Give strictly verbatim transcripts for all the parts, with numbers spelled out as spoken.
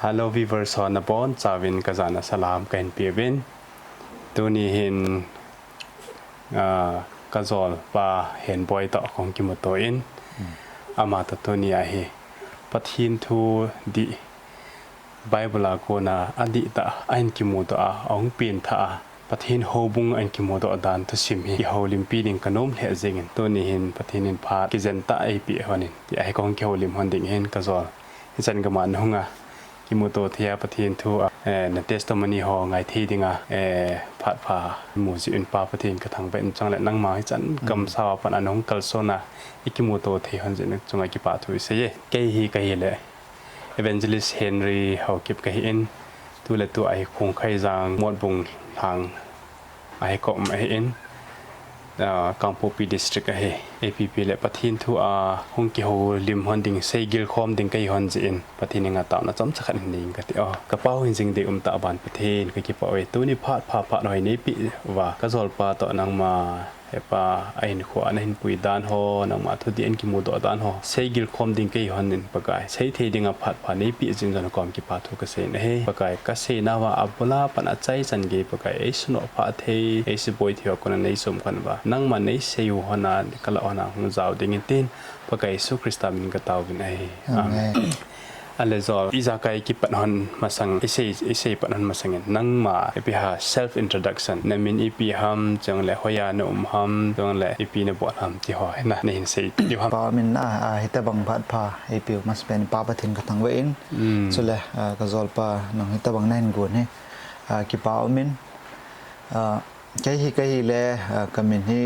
Hello viewers ho, nabonchauvin kajana salam kahin peuvin. Tuni hin, ah, kajolpa Henboi toh kahung kimuto in. Hmm. Ama toh tuni a hi Pathen thu dih, Bible a kona adihtah a ahin kimudoh a, ahung pengthah a, Pathen houbung ahin kimudoh dan thusim hi kihoulimpi ding kanom lheh jengin, tuni hin Pathen in phat kijen tah eipeh lhonin, tia hi kahung kihoulim lhon ding ahin kajol. Hichan gam a nahung a kimuto thei a Pathen thu a, eh, na testimony ho ngai thei dinga, eh, phat pha imu jeh un Pa Pathen kathangvah in, chuleh nangma hichan gam sao a pat a nahung kalson a ikimuto thei lhon jeh in nachunga kipathu isei e. Kei hi kahile Evangelist Henry Haokip kahin, tuletu a hi Khongkhaijang Motbung lhang a hi kaum ahin, ah, Kangpokpi District a hi, ipi ipi le Pathen thu a hung kihoulim lhon ding, seigil khom ding kahi lhon jeh in, Pathen henga taona chomcha khat hin nei inge kati o. Kapau hin jing ding umtah ban Pathen kakipah uve, tuni phat pha phat hoi neipeh uva, kajolpa toh nangma He Pa, ahinkhoa nahin pui dan ho, nangma thudih ahin kimudoh dan ho seigil khom ding kahi lhonin Pakai, seithei dinga phat pha neipeh jeh in jong nakom kipathu kasei in ahi. Pakai, kaseinauva abul a pat a achaichan gei Pakai, eisunoh phah thei, eisuboi thei ho kona neichom khan uva, nangman neisei u lhon a, kalah lhon a hung jao dingin tin, Pakai Jesu Christa min in kataovin ahi. Amen. Amen. Ahile jol, ijakai kipat lhon masang, isei, isei pat lhon masangin, nangma ipi ham self introduction, namin ipi ham, chuleh hoiya naum ham, chuleh ipi nabol ham, ti ho hi na, nahin sei diu ham. Kipa umin, a, a, hitobang phat pha eipeu masapen Pa Pathen kathangvah in. Mm. Chuleh, a, kajolpa nang hitobang nahin gon hi, a, kipa umin, a, Kei hi, kei hile, ah, kamin hi,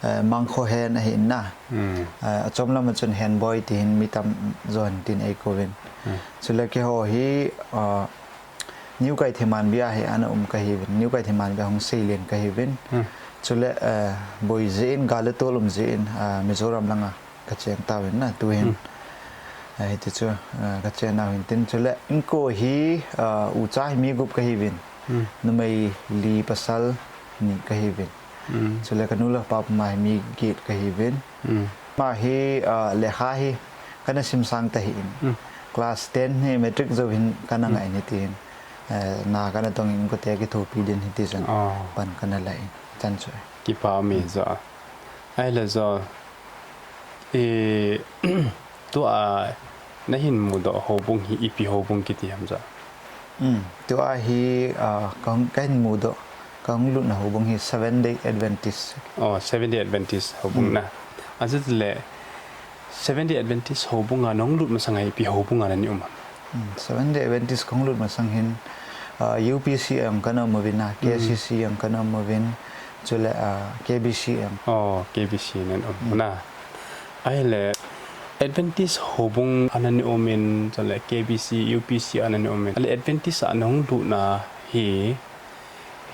eh, Mangkhohen ahin na. Hmm. Ah, achom lam a chun Henboi ti hin mi tamjo hin tin eikouvin. Hmm. Chule keiho hi, ah, New Keithelmanbi a hi ana um kahiuvin. New Keithelmanbi a hung seilen kahiuvin. Hmm. Chule, eh, boi jeh in, gal le tol um jeh in, ah, Mizoram langa kacheng tauvin na, tuhin. Hmm. Ah, hiti chu, ah, kachennau hin tin. Chule inko hi, ah, ucha hi mi gup kahiuvin. Hmm. Numei li, pasal ni kahiuvin. Hmm. Chule kanu le kapa puma hi mi get kahiuvin. Hmm. Ama hi, ah, lekha hi kana simsang tahih in. Hmm. Class ten hi matric jou hin kana ngah in hitin. Eh, na kana tong in kote kithopi din hiti chun. Oh. Pan kana la in. Chan chu. Kipa um e jo. Ahile jo. Eh, tua nahin mudoh houbung hi ipi houbung kiti ham jo? Hmm, tua hi, ah, kahung, kahin mudoh, kahung lutna houbung hi Seventh Day Adventist. Oh, Seventh Day Adventist houbung na. Hmm. Achutileh, Seventh Day Adventist houbung a nahung lut masang a ipi houbung a nani um ham? Hmm, Seventh Day Adventist kahung lut masang hin, ah, U P C a jong kana um uvin na, hmm, K C C a jong kana um uvin, chule, ah, K B C a jong. Oh, K B C a nana um, hmm, na. Ahile, Adventist houbung a nani um in, chule K B C, U P C a nani um in. Ahile Adventist a nahung lutna hi,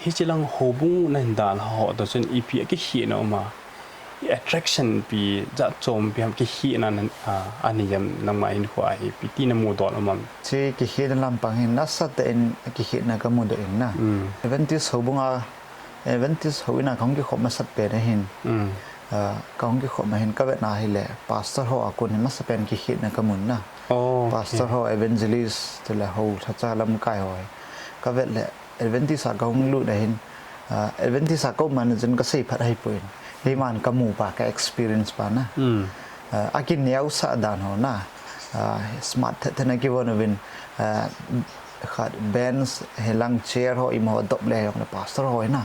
hiche lang houbung nahin dalha ho toh chun ipi a kikhehna um a, i attraction pi, jat chom pi ham kikhehna na, a, ani jam nangma hinkhoa hi ipi ti namudoh um ham? Hiche kikhehna lampang hin nasatah in kikhehna kamudoh in na. Mm. Adventist houbung a, Adventist houin a kahung kikhop masat pen ahin. Mm. A, kahung kikhop ma hin kavetna hile, pastor ho a kon hi masapen kikhehna kamun na. Oh, okay. Pastor ho, evangelist, chule hou lhacha lamkai ho hi. Kavet le, Adventist a kahung lut ahin, ah, Adventist a kaum man chun kasei phat ahipoi. Keiman kamu pa, ka experience pa na. Hmm. Ah, akineosah dan ho na. Ah, smart thet thet na kivon uvin, ah, khat bench, hilang chair ho, ima ho dop le, hilang le pastor ho na.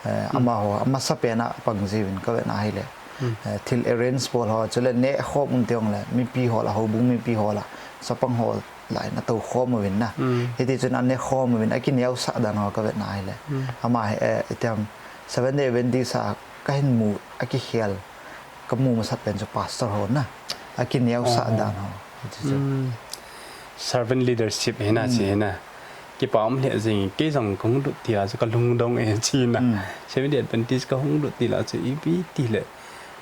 Eh, hmm, amaho, amasapen a pang jiuvin kavetna hile. Hmm. Eh, thil arrange bol ho, chule neh khom um teng le, mipi ho la, houbung mipi ho la, chapang ho la in atou khom uvin na. Hmm. Hiti chun ane khom uvin, akineosah dan ho kavetna hile. Hmm. Ama hi, eh, itiam Seventh Day Adventist a kahin mu, akikhel, kamu masat pen chu pastor ho na. Akineosah, oh, dan ho. Hiti chu. Hmm. Servant leadership hi na, hmm, chi hi na. Kipa um lheh jeng, kei jong kahung lut tila chu kalungdong e chi na. Hmm. Seventh Day Adventist kahung lut tila chu ipi tile.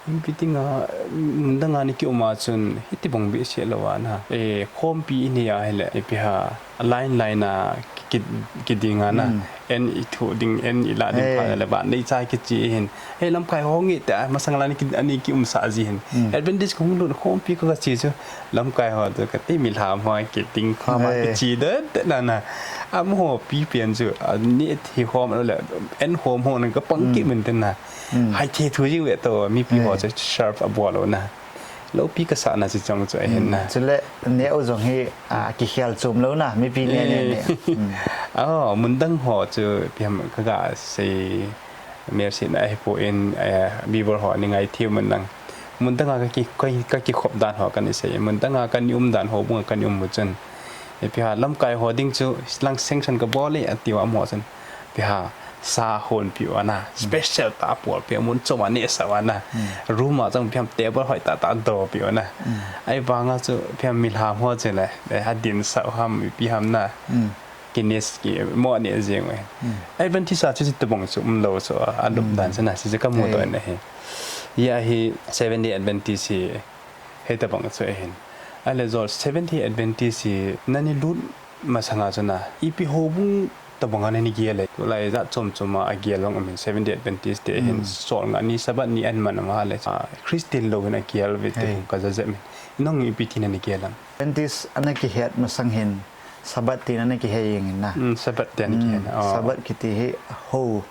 Ipi ti nga, mun dang a ni kium a chun, hiti bang behseh lou a na. E, khompi inei a hile, ipi ham, Line line a ki, kiding a na. Hmm. En i thu ding, en i la ding. Hey. Pha le ba, nei cha kichi hin. Hey, lamkai ho nge te, masang la ni ki, ani ki umsa ji hin. Hmm. Adventist kong lut khom pi ko ka chi chu. Lamkai ho chu ka ti mi lham ho kiding khom a. Hey. Kichi de, de na na. Am ho pi pian chu, a ni thi khom le, en khom ho na ka pang ki. Hmm. Min te na. Hmm. Hai the thu ji ve to, mipi ho. Hey. Chu sharp a bol lo na. Lopi ka sahna chu chong chu ahin na. Hmm, chule neo jong hi, a, kikhel chom lou na, mipi ne, ne, ne. Eh. Hmm. Oh, mundang ho chu ipi ham ka ga sei, Mercy na ahi poi, eh, viewer ho ni ngai thiu mundang. Mundang a ka ki, ka, ka kikhop dan ho ka ni sei. Mundang a ka ni um dan, houbung a ka ni um mu chun. Ipi ham lamkai ho ding chu lang sanction ka bol e ati u a mo chun. Ipi ham sa hon pi u ana, hmm, special tah a bol pi u, mun chom a neh sa u ana. Hmm. Room a chang ipi ham table hoi tah tah do pi u ana. Hmm. Ahivang a chu ipi ham mi lham ho chu le, eh, adin sa u ham ipi ham na. Hmm. Ki neh, ki mo neh jing u. Hmm. Adventist a chu hitabang chu um lou chu a, a lup dan chu na, chu chu ka mu doh na hi. Hia hi Seventh Day Adventist hi hitabang chu ahin. Ahile jol Seventh Day Adventist hi na ni lut masanga chu na, ipi houbung tabang a na ni gel e. Tulai jat chom chom a, a gel vang um in Seventh Day Adventist te hin, hmm, Solngah ni, Sabbath ni an man ama le, a, Christian lou hin a gel ve te, hey, ka ja jep in. Nang ipi ti na ni gel am? Adventist ana kihet masang hin Sabbath ti na na kihe jeng in na. Hmm, Sabbath ti na kihe na. Hmm, oh. Sabbath kiti hi hou,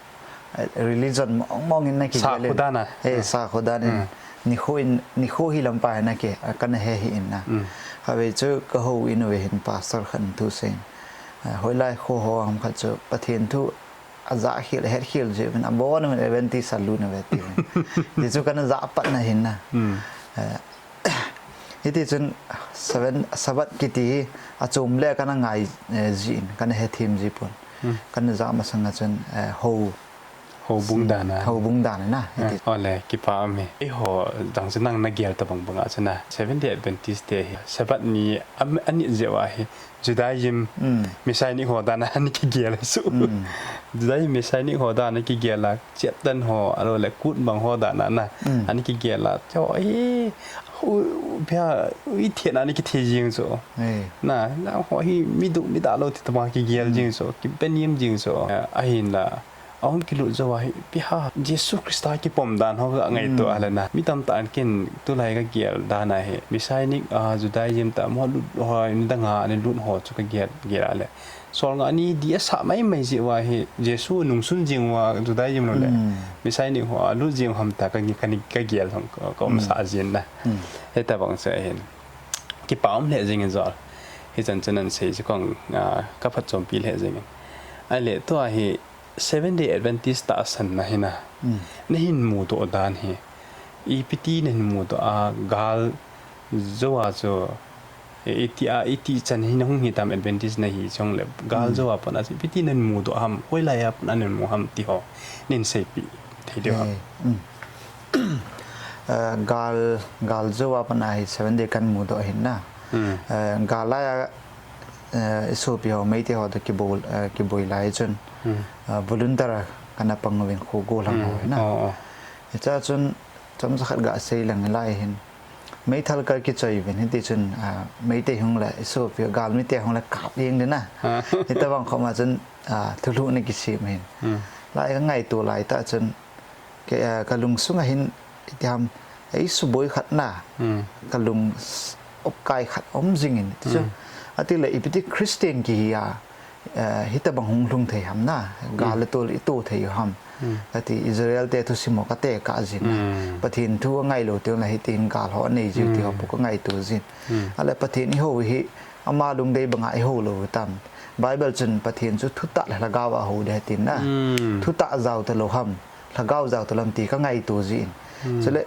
eh, religion mong mong in na kigel in. Sakhudan a. Eh, ah, sakhudan in. Hmm. Nikho in, nikho hi lampa hi na ki, ah, kana he hih in na. Hmm. Khatvei chu ka hou in uve hin pastor khat in thu asei in. Ah, hoilai kho ho ham khat chu Pathen thu aja khel, ahet khel jeh uvin abon uvin Adventist a lut uve ti uvin. Ti chu kana ja pat na hin na. Hmm. Eh, Hiti chun seven, Sabbath kiti hi achom le kana ngai, eh, jin, kana hethem ji pon. Hmm. Kana ja masang a chun, eh, hou. Houbung dan a. Houbung dan a na, eh, hiti. Ole, kipa um e. Eiho, dang chu nang na gel tabang bang a chu na. Seventh Day Adventist te hi Sabbath ni am, ani jeh uva hi Judaism, hmm, Messianic ho dan a ani kigel su. Hmm. Judaism Messianic ho dan a kigel a, chiat dan ho, ahilou le kut bang ho dan a na. Hmm. Ani kigel a, cho hi, u, u, pia, u, i thian ani kithe jing chu. Eh. Na, na ho hi mi duh, mi dah lou ti tama kigel, hmm, jing chu, kipenem jing chu. Eh, ahin la, ahung kilut jou a hi, ipi ham, Jesu Christa kipom dan ho ka ngaito, hmm, a le na. Mi tamtah in ken tulai ka gel dan a hi. Messianic, ah, Judaism tah mo lut ho, nidang a, ani lut ho chu ka gel, gel a le. Solngah ni di asah maimai jeh uva hi, Jesu nungsun jing uva Judaism lou le. Hmm. Messianic ho, alut jing u ham tia ka, ka, ka gel hong, ka, ka um, hmm, sa jin na. Hmm. Hitabang chu ahin. Kipa um lheh jing in jol. Hichan chun ana sei chu kong, ah, ka phatchompi lheh jing in. Ahile tua hi, Seventh Day Adventist tahsan na hi na. Hmm. Na hin mudoh dan hi. Ipi ti na hin mudoh a gal jou a chu, e, iti a, iti chan hi na hung hi tam Adventist na hi chong le gal, hmm, jou a pat a chu ipi ti na hin mudoh ham, hoilai a pat a na hin mu ham ti ho. Na hin seipeh thei diu ham. Eh, hmm. Eh, gal, gal jou a pat a hi Seventh Day kan mudoh hin na. Hmm. Eh, gal lai a eh, i sopi ho, Meitei ho toh kibol, eh, kiboi lai chun, hmm, eh, volunteer a kana pang uvin kho gollhang ho, hmm, hi na. Oh, oh. Hiche a chun, chomcha khat ga sei leng lai hin. Meithal ka kichoi uvin, hiti chun, ah, Meitei hung le, i sopi ho, galmite hung le kap jeng ding na. Ah. Hitabang khom a chun, ah, thulhuh na kisem hin. Hmm. Lai ka ngaito lai tah chun, Ke, ah, ka lungsung a hin, iti ham, ei suboi khat na, hmm, ka lung s-, opkai khat um jing in. Ti chu, hmm, ati le, ipi ti Christian kihi a, eh, hitabang hung lhung thei ham na, gal, hmm, le tol i to thei u ham. Hmm. Kati Israel te thusim ho ka tekah jin na. Hmm. Pathen thu angai lou teng le hiti hin gal ho anei jiu ti ho, hmm, pu ka ngaito jin. Hmm. Ahile Pathen i hou hi, ama lungdei banga i hou lou tam. Bible chun Pathen chu thutah le lhagao a hou ding ahi tin na. Hmm. Thutah jao ta lou ham. Lhagao jao ta lou ham ti ka ngaito jin. Hmm. Chule,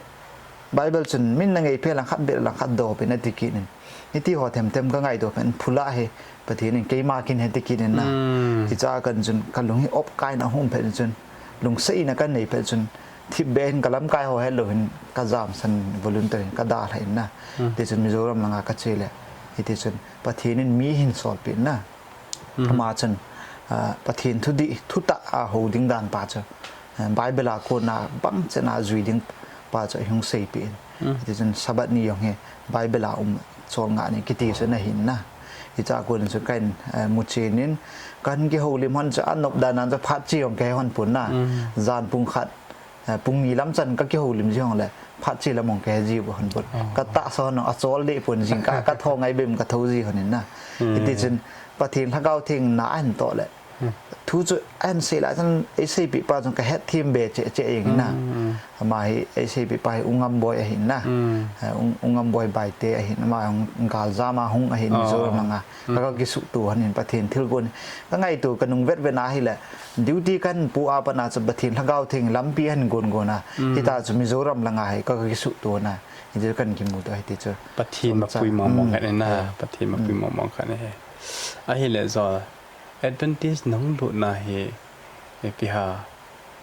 Bible chun min na ngei phe lang khat beh lang khat do pen ati kit in. Hiti ho themthem ka ngaito pen phula hi Pathen in keima kin he ti kit in na. Hmm. Hiche a kon chun ka lung hi opkai na hung phet chun. Lungset na ka nei phet chun. Thipbeh hin ka lamkai ho helou hin ka jamsan volunteer hin ka dalha in na. Hmm. Ti chun Mizoram langa ka che le. Hiti chun Pathen in mi ahin solpeh in na. Mhm. Ama chun, ah, Pathen thudih, thutah a hou ding dan pa chu, ah, Bible a kona bangchan a jui ding pa chu ahung seipeh in. Mhm. Hiti chun Sabbath ni jong hi Bible a um Cholngah ni kiti chu ana hin na. Hicha kon chu kahin, eh, muchen in, kahin kihoulim hon chu anop dan a chu phat chi jong kahe hon pon na. Jan pung khat, eh, pung ni lam chan kakihoulim ji hon le, phat chi lam jong kahe ji hon pon. Katahsa hon achol deh pon jing ka, kathou ngai bem kathou ji hon in na. Hiti chun Pathen Lhagao Theng na ahin toh le. Thu chu ahin sei lai chun eiseipeh pa chun kahet them be cheh cheh jeng in na. Ama hi eiseipeh pa hi U Ngamboi ahin na. Eh, U, U Ngamboi Baite ahin, ama jong galjam a hung ahin Mizoram langa. Ka, kakisuhto hon in Pathen thilgon. Kangaito kanung vetvet na hile. Duty kahin pu a pat na chu Pathen Lhagao Theng lampi ahin gon gon a. Hita chu Mizoram langa hi ka, kakisuhto na. Hiti chu kahin kimuto hiti chu. Pathen mapui mong mong khat na. Pathen mapui mong mong khat na he. Ahile jol. Adventist nahung lut na hi, ipi ham,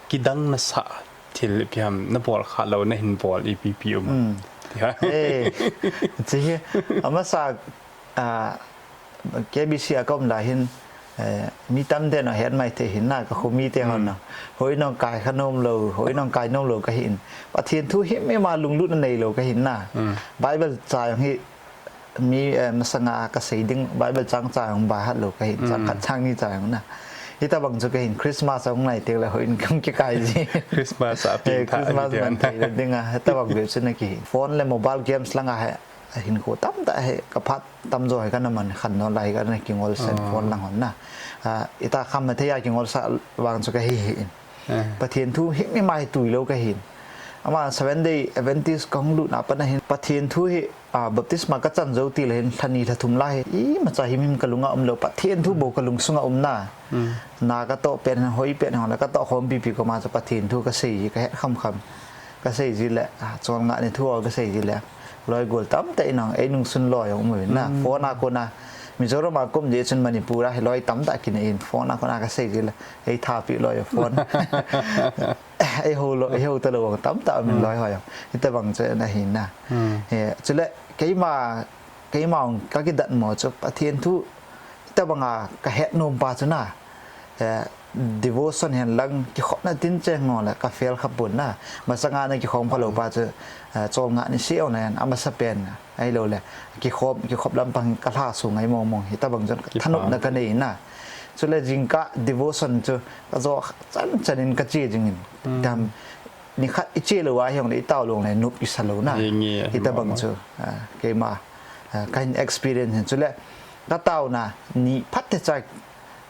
kidang nasah thil ipi ham, nabol kha lou, nahin bol ipi ipi um. Ipi ham. Eh, chi hi, amasa, ah, K B C a kaum lai hin, eh, mi tamtah in ahet mai thei hin na, kakho mite hon na. Hoi nong kai kha nom lou, hoi nong kai nom lou kahin. Pathen thu himhim a lunglut na neilou kahin na. Bible chai jong hi, mi, eh, masanga kasei ding Bible chang chai jong baihat lou kahin, chang khat chang ni chai jong na. Hitabang chu kahin Christmas a hung nai teng le hoi in kakikai ji. Christmas a peng tha Christmas man thei le ding a, hitabang bep chu na kihin. Phone le mobile games langa hi, hinkho tamtah hi, kaphat tamjo hi kana man khan no lai kana kingol sen phone lang hon na. Ah, ita kham na thei a kingol sa vang chu kahi hi in. Pathen thu himhim a hi tui lou kahin. Ama Seventh Day Adventist kahung lut na pat na hin Pathen thu hi, ah, baptisma kachan jou ti le hin lha ni lha thum lai hi. Imacha himhim kalunga um lou. Pathen thu bou kalung sunga um na. Na katoh pen hin hoi pen hin le katoh khompi pi koma chu Pathen thu kasei ji kahet kham kham. Kasei ji le, ah, cholngah ni thu kasei ji le. Loi gol tamtah in jong, ei nungsun loi jong um uvin na. Phone a kona, Mizoram a kaum ji chun Manipur a hi loi tamtah kinei in. Phone a kona kasei ji le, ei thapi loi phone. Ei ho lou, ei ho talou tamtah um in loi ho jong. Hitabang chu na hin na. Eh, chule, keima, keima jong kakidat mo chu, Pathen thu, hitabang a kahet nom pa chu na. Eh, devotion hin lang kikhopna tin cheng ngo le ka fail kha pon na. Masanga na kikhom kha lou pa chu, eh, cholngah ni seh jong na hin amasa pen ahilou le. Kikhop, kikhop lampang kalha sung ngai mong mong hitabang chun thanopna kanei na. Chule jingkah devotion chu kajo chan chan in kache jing in. Tam nikhat iche lou a hi jong le itao lou le nop isa lou na. Hitabang chu, ah, keima, ah, kahin experience hin chule kataona ni phat te chai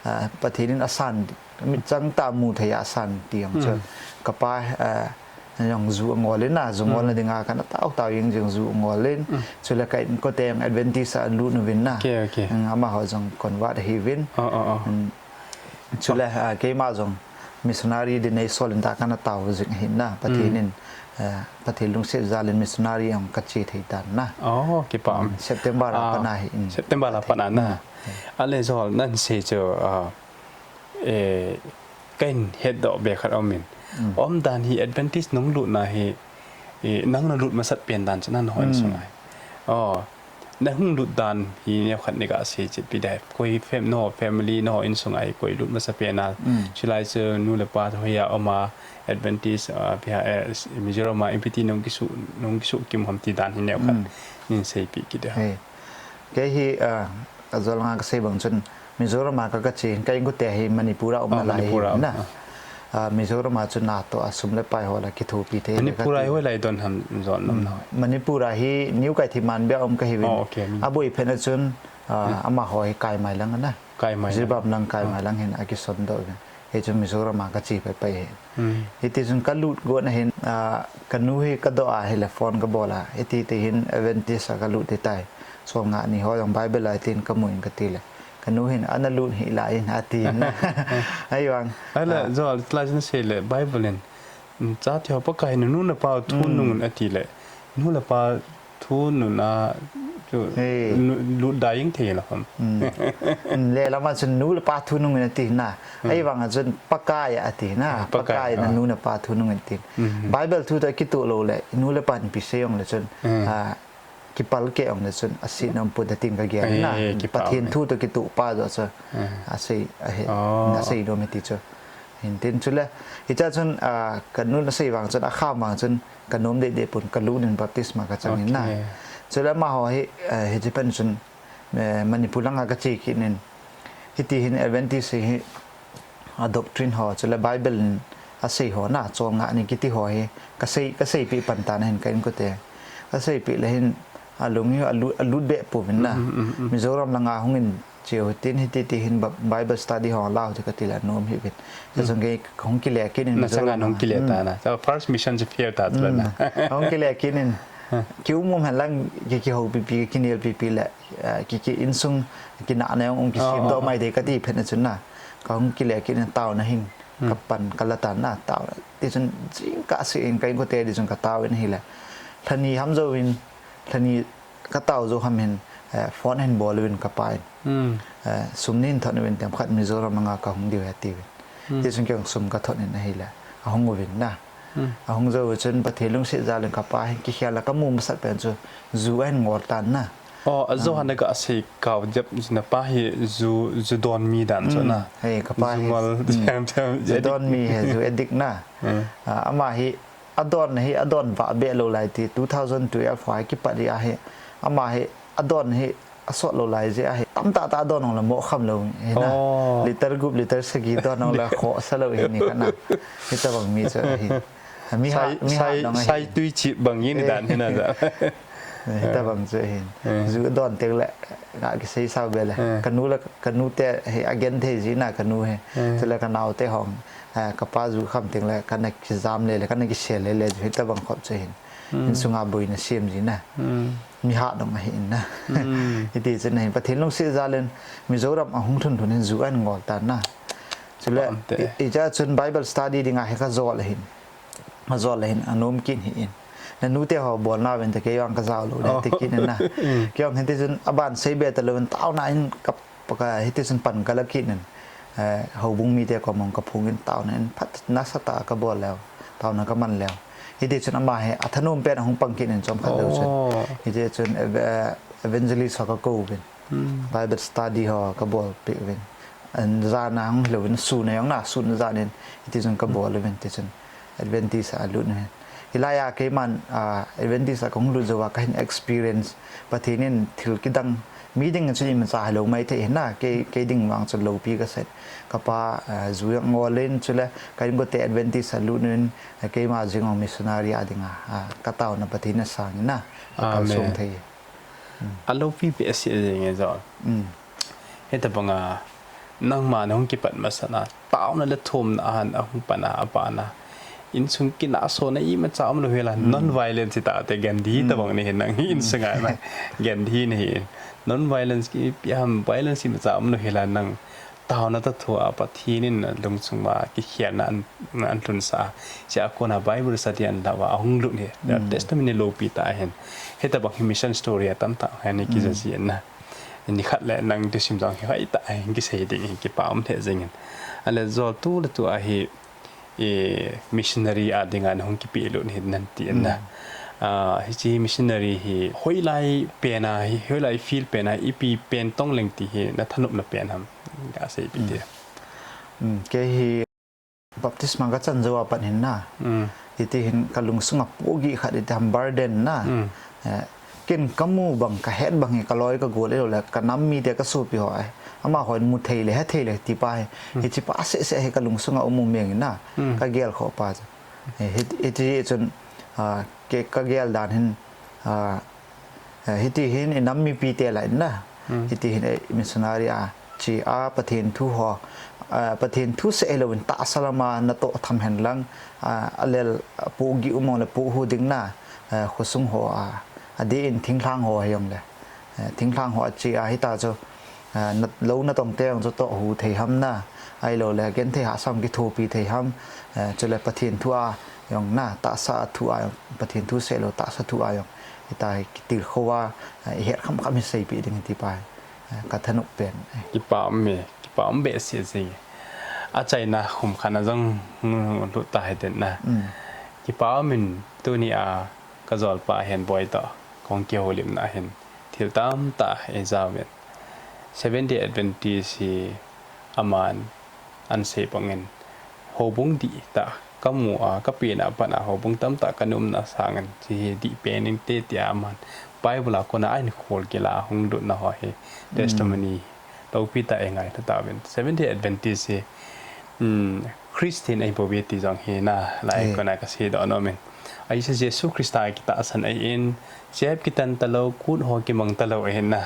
Ah, Pathen in asan, mitchang tah mu thei a asan ti jong chu. Kapa, ah, jong ju angol in na, ju ngolna dinga kana tao tao jeng jeng ju angol in. Chule ka inkote jong Adventist a lut uvin na. Amaho jong convert ahiuvin. Chule, ah, keima jong missionary din eisol in ta kana tao jing ahin na. Pathen in, ah, Pathen lungset jal in missionary jong kache thei tan na. September a pat na hi in. September a pat na. Ale jol nan sei chu, ah, eh, kahin hetdoh be khat aum in. Umdan hi Adventist nahung lut na hi, eh, nang nalut masat pen dan chu nahon sung ahi. Oh, nahung lut dan hi neokhat neiga sei chet pi dai. Koi fam-, no family no insung a hi koi lut masa pen a. Chulai chu nu le pa hoiya um a Adventist, ah, pi ha, eh, Mizoram a ipi ti nahung kisu, nahung kisu kim ham ti dan hi neokhat. Nin sei pi kit dai. Kei hi, ah, ajol nga kasei bang chun Mizoram a ka, kache, ka inkote hi Manipur a um nalai hi na. Ah, Mizoram a chun natoh a sum le pai ho la kithopi thei le kati. Manipur a hi hoilai don ham jon nom na. Manipur a hi New Keithelmanbi a um kahiuvin. Aboi phat na chun, ah, amaho hi Kaimai lang na. Jiribam lang Kaimai lang hin akison doh uvin. Hichun Mizoram a kache pai pai hi. Hiti chun kalut got na hin, ah, kanu hi kadoh a hile phone kabol a. Hiti ti hin Adventist a kalut ti tai. Cholngah ni ho jong Bible a tin kamu in kati le. Kanu hin ana lut hih lai in ati in. Ahivang. Ahile, ah, jol, lai chun sei le Bible in. Chate ho Pakai nanu napa thunung in ati le. Nu le pa thunung a chu lut da jeng thei lo ham. Le lama chun nu le pa thunung in ati na. Ahivang a chun Pakai ati na. Pakai nanu napa thunung in ati. Bible thu toh kitoh lou le. Nu le pa nipi sei jong le chun. Ah, kipal keh jong le chun, asetna umpon tin kagel na. Pathen thu toh kitoh pa joh chu, asei, ahe, asei nom e ti chu. Hintin chule, hicha chun, ah, kanun asei vang chun, akham vang chun, kanom deh deh pon, kalut in baptisma kachang in na. Chule amaho hi, ah, hiche phat chun, eh, Manipur langa kache kit in, hiti hin Adventist hi a doctrine ho, chule Bible in asei ho na, cholngah ni kiti ho hi kasei, kaseipeh pan tan ahin ka inkote. Kaseipeh le hin alung hi alut, alut beh pouvin na. Mizoram langa hung in cheu tin hiti ti hin Bi-, Bible study ho lau ti kati le anom hih uvin. Chachun kei kahung kile kit in Mizoram langa. Hung kile ta na. So first mission chu fail ta chu la na. Hung kile kit in. Kium um hen lang ki, kihoupi pi, kinelpi pi le, eh, ki, ki insung kinahna jong um kisem doh mai de kati phet na chun na. Kahung kile kit in taona hin kapan kala tan na taona. Tichun jingkah seh in ka inkote di chun katao in ahile. Lhani ham jouvin, lhani katao jou ham hin, eh, phone ahin bol uvin kapa in. Eh, sum neihin thot uvin themkhat Mizoram langa kahung diu ahi atiuvin. Tichun kei jong sum kathot in ahile. Ahung uvin na. Ahung jou chun Pathen lungset jal in kapa hin kikhel a kamu masat pen chu ju ahin ngol tan na. Oh, ajo han kasei kau jep jin apa hi ju, ju don mi dan chu na. Hei, kapa hi ju ngol them them. Ju don mi hi ju addict na. Ah, ama hi adon hi adon vah beh lou lai ti two thousand twelve ho a kipat di ahi. Ama hi adon hi asot lou lai jeh ahi. Tamtah tah adon jong le mo kham lou hi na. Liter gup, liter sagi don jong le khosa lou hi ni khat na. Hitabang mi chu ahi. Mihat, mihat dong ahi. Sai tui chip bang in dan hi na ja. Hitabang chu ahin. Ju adon teng le nga kisei sao be le. Kanu le, kanu te hi agenthei ji na kanu hi. Chule kanaote hong. Kapa ju kham teng le kana kijam le le, kana kisel le le ju hitabang khop chu ahin. Insunga boina sem ji na. Mihat dong ahi in na. Hiti chun ahin Pathen lungset jal in Mizoram ahung lhun lhun in ju ahin ngol tan na. Chule, ijeh chun Bible study dinga hi kajol ahin. Ajol ahin, anom kit hih in. Nanu te ho bol nauvin te kei jong kajao lou le, ti kit in na. Kei jong hiti chun aban seibe talouvin taona in ka, ka hiti chun pan kala kit in. Eh, houbung mite kom jong kaphong in taona in phat nasatah a kabol leu. Taona kaman leu. Hiti chun ama hi athanom pen ahung pang kit in chomkhat lou chun. Hiti chun ev-, eh, evangelist ho kakou uvin. Bible study ho kabolpeh uvin. An jana hung hilouvin sun a jong na, sun jan in, hiti chun kabol uvin, tichun Adventist a lut uvin. Hilai a keiman, ah, Adventist a kahung lut jouva kahin experience, Pathen in thil kidang, mi ding chun imacha hilou maithei hi na, kei, kei ding vang chun loupi kasei. Kapa, ah, ju jong ngol in, chule ka inkote Adventist a lut uvin, keima jing jong missionary a dinga, ah, kataona Pathen in asang in na, akalsong thei. Aloupi behseh jeng e jo. Hitabanga, nangma nahung kipat masat na, taona le thumna ahin ahung pan a, apan a. Insung kinahsona imacha umlou hel a, non-violence tabang te Gandhi tabang nahi nang hi insunga na. Gandhi nahi. Non-violence kipi ham, violence imacha umlou hel a nang. Taona toh thua Pathen in lungsung uva kikhelna ahin, ahin lhunsah. Chua kona Bible study ahin lah uva ahung lut hi. Testimony loupi tah ahin. Hitabang hi mission story atamtah ahin kijah jin na. Nikhat le nang thusim jong hi hoitah ahin kisei ding ahin kipa um lheh jeng in. Ahile jol tu le tu a hi, eh, missionary a dinga nahung kipelut hi nati na. Ah, hiche missionary hi hoilai pen a hi, hoilai field pen a ipi pen tong leng ti hi nathanopna pen ham. Kaseipeh te. Kei hi baptisma kachan jou a pat hin na. Hiti hin kalungsunga pohgih khat iti ham burden na. Eh, ken kamu bang kahet bang hi kaloi kagol ahilou le kanam mite kasopi ho ahi. Amahon mu thei le, he thei le ti pa hi. Hiche pa seh seh hi kalungsunga um um jeng in na. Kagel khoh pa chu. Eh, hiti, hiti chun, ah, kei kagel dan hin, ah, Eh, hiti hin inam mipite lah in na. Hiti hin, eh, missionary a, che a Pathen thu ho, eh, Pathen thu seh hilouvin tahsa lama natoh tham hen lang, ah, alel, ah, pohgih um mong le pohhu ding na, eh, khosung ho a, adeh in thinglhang ho hijong le. Eh, thinglhang ho a che a hita chu, Ah, na, lou natong te jong chu toh hu thei ham na, ahilou le, genthei hahsam kithopi thei ham, eh, chule Pathen thu a jong na, tahsa thu a jong, Pathen thu seh lou, tahsa thu a jong, hita hi kitilkhou a, eh, ihet kham kham hi seipeh ding hiti pa hi, eh, kathanop pen. Kipa um e, kipa um behseh jeng e. Achaina khum khat na jong, hmm, lut ta hite na. Kipa um in tuni a, kajolpa hin boi toh, kahung kihoulimna hin, thil tamtah eijao in. Seventh Day Adventist hi aman, ahin sei bangin, houbung dihtah kamu a, kapen a pat a, houbung tamtah kana umna sangin, hiche hi dih pen inte tia aman, Bible a kona ahin khol kila hung lutna ho hi testimony loupi tah a i ngaito tauvin. Seventh Day Adventist hi, um, Christian ahi bouve ti jong hi nalai kona kasei doh nom in. Ahi se Jesu Christa kitahsan ahin, jep kitan talou, kut ho kimang talou ahin na.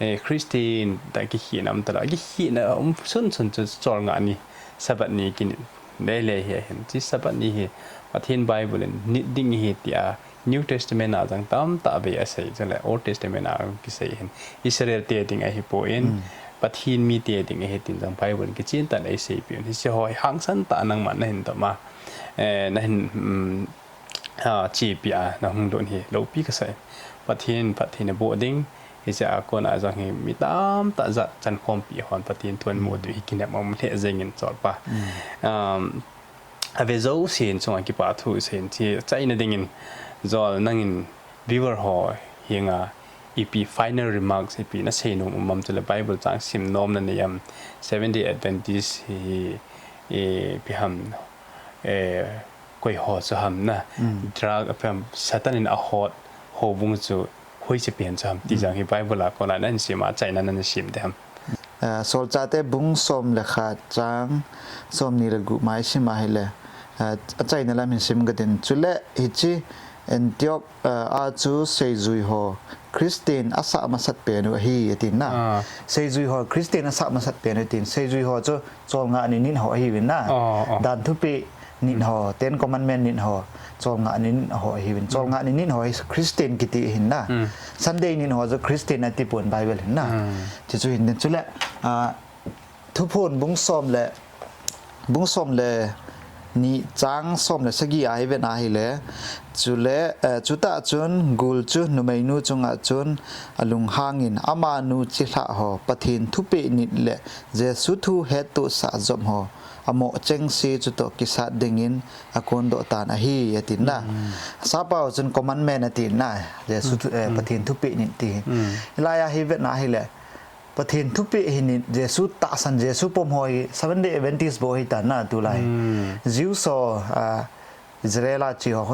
Eh, Christian tah kikhehna um talou. Kikhehna um sunsun chu Cholngah ni, Sabbath ni kinit lele hi ahin. Hiche Sabbath ni hi Pathen Bible in nit ding ahi tia New Testament a jong tamtah vei asei, chule Old Testament a jong kisei ahin. Israel te ding ahipon, Pathen mite ding ahi tin jong Bible in kichen tah in eiseipeh in. Hiche ho hi hangsan tah a nangman nahin dom a, eh, nahin, um, a, chepi a nahung lut hi loupi kasei. Pathen, Pathen aboh ding, hiche a kona jong hi mi tamtah jat chankhompi hon Pathen thu ahin mu diu hi kinep um lheh jengin Cholpa. Um, ave jousen chunga kipa thu seiyin, hiche achaina dingin Joel nangin viewer ho henga ipi final remarks ipi nasei nom um am, chule Bible chang sim nom nanei am, Seventh Day Adventist hi, eh, ipi ham, eh, koi ho chu ham na, drug, ipi ham, Satan in ahot houbung chu hoiche pen chu ham ti jong hi Bible a kona nahin sim a, achaina nahin sim ding ham. Ah, Solchahte bung som le khat chang somni le gup ma i sim a ahile, ah, achaina lam hin sim katin. Chule hiche Antioch, ah, a chu seijui ho Christian asah masat pen u ahi atin na. Ah. Seijui ho Christian asah masat pen u atin. Seijui ho chu Cholngah ni nit ho ahiuvin na. Oh, oh. Dan thupeh nit ho, Ten Commandment nit ho, Cholngah ni nit ho ahiuvin. Cholngah ni nit ho hi Christian kiti ahin na. Sunday nit ho chu Christian atipon Bible hin na. Hichu hin chule, ah, Thuphon bung som le, bung som le ni chang som le sagi a i vet a ahile, chule, eh, chutah chun gul chu numeinu chunga chun alunghangin amanu chilhah ho, Pathen thupeh nit le Jesu thu hettohsah jom ho, amoh chengse chutoh kisat dingin akondoh tan ahi, atin na. Sapa ho chun commandment atin na, Jesu thu, eh, Pathen thupeh nit ti hi. Hilai a hi vet na ahile, Pathen thupeh hi nit, Jesu tahsan, Jesu pom ho hi Seventh Day Adventist bou ahitan na tulai. Jews ho, ah, Israel a che ho,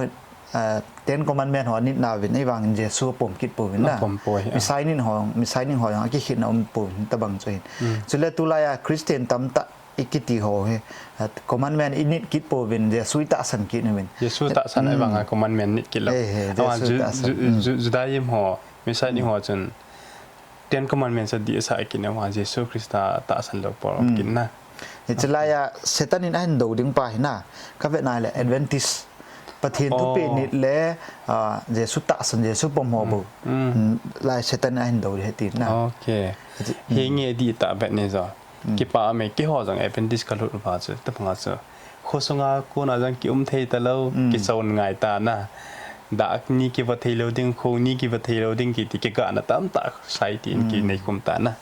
ah, Ten Commandment ho anit nauvin, ahivangin Jesu apom kit pouvin na. Apom poi, ah. Messiah nit ho, Messiah nit ho jong akikhehna um pouvin, tabang chu hin. Chule tulai a Christian tamtah i kiti ho hi, ah, commandment i nit kit pouvin, Jesu i tahsan kit uvin. Jesu tahsan ahivanga commandment nit kit lou. Eh, eh, Jesu tahsan. Judaism ho, Messiah nit ho chun Ten Commandments adih asah kit in, ahivang Jesu Christa tahsan lou bou kit na. Hiche lai a Satan in ahin do ding pa hi na, ka vet na le Adventist, Pathen thupeh nit le, ah, Jesu tahsan, Jesu pom ho bou. Lai Satan in ahin do ding ahi ti na. Ok. Hi nge dih tah vet ni jo. Kipa me keiho jong Adventist ka lut uva chu, tabang a chu. Khosunga kona jong kium thei talou, kichon ngai ta na. Dak ni kiva thei lou ding, khong ni kiva thei lou ding kiti kigahna tamtah sai tin kinei khum ta na.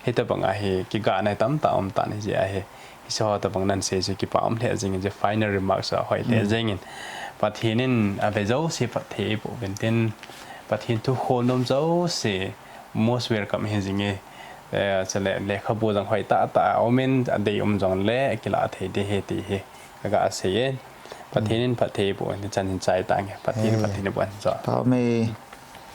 Hitabang a hi kigahna tamtah um tan ahi jeh a hi. Hiche ho tabang nan sei chu kipa um lheh jengin, hiche final remarks a hoi lheh jengin. Pathen in ave jouse phatthei eiboh uvin tin, Pathen thu khol nom jouse most welcome ahi jenge. Eh, chule lekhabu jong hoi tah tah a um in, adei um jongle kilah thei ding ahi ti hi kaga sei e. Pathen in phatthei eiboh uvin, chan hin chai tange. Pathen in phatthei eiboh uvin. Pha me.